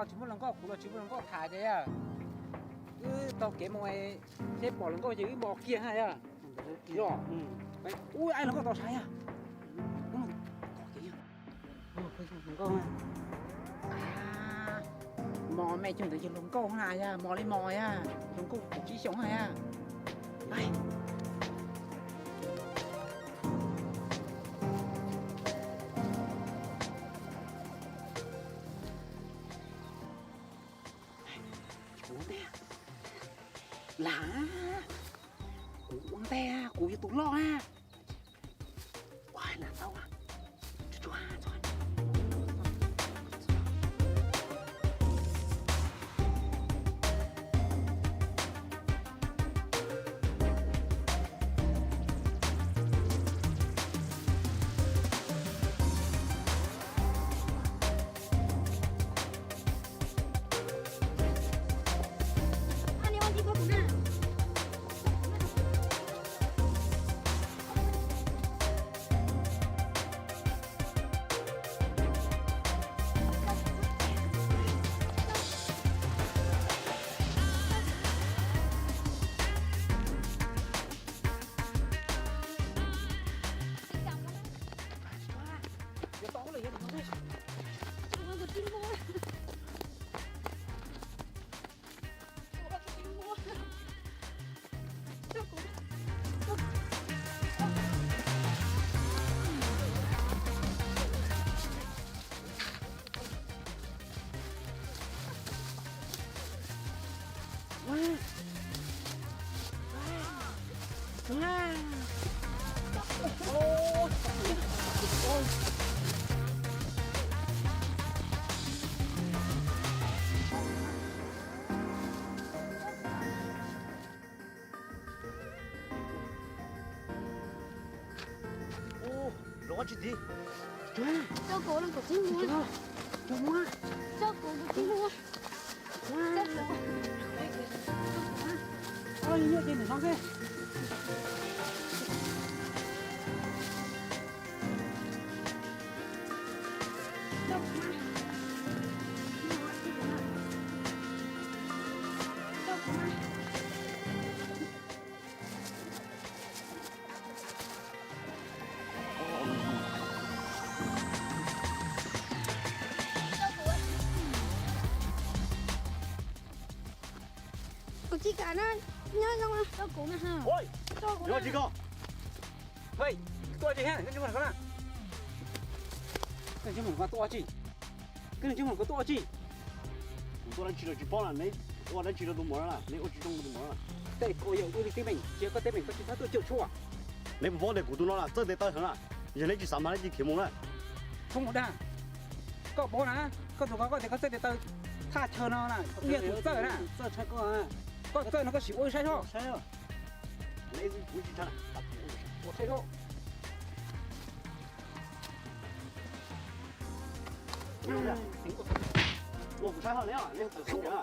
Tsis muaj hluas nkauj, kuv los tsis muaj hluas nkauj tham ces yog wb taug kev mus, seb pom hluas nkauj ces wb mos kiag ha yog. Ub, ai hluas nkauj tau sav yog. Mos me cug ntawd yog hluas nkauj na yog, mos li mos yog hluas nkauj kaum tsib xyoos ha yog. Ua ntej, lam, kuv ua ntej, kuv yog tus loj na. Lam tau, tsuag tsuag. Ub, los ua tsi tid? Coj kuv los kuv tsis mus. Coj kuv, kuv tsis mus. Kuv tsis kam na, nyob zoo, coj kuv na. Ua tsi ko? Tuaj tsi, koj tsis mus ko tuaj tsi? Koj tsis mus ko tuaj tsi? Kuv tuaj dab tsi los tsis paub na, neb ua dab tsi rau tus muam no na, neb ua tsis zoo tus muam no na. Tej ko yog wb li teeb meem, tsis yog koj teeb meem koj tsis txhob tuaj cuam tshuaj. Neb puas paub tias kuv tus no na txawj tes taw heev na, yog neb tsis xav mas neb cia khiav mus na. Txhob mus dag. Koj paub na, koj tus ko koj tias koj txawj tes taw, thaj chaw no na, wb yog tus txawj na. Koj txawj no koj sim ua wb saib soj. Ua saib soj. Ua kuv saib soj neb, neb tawm xyoob na.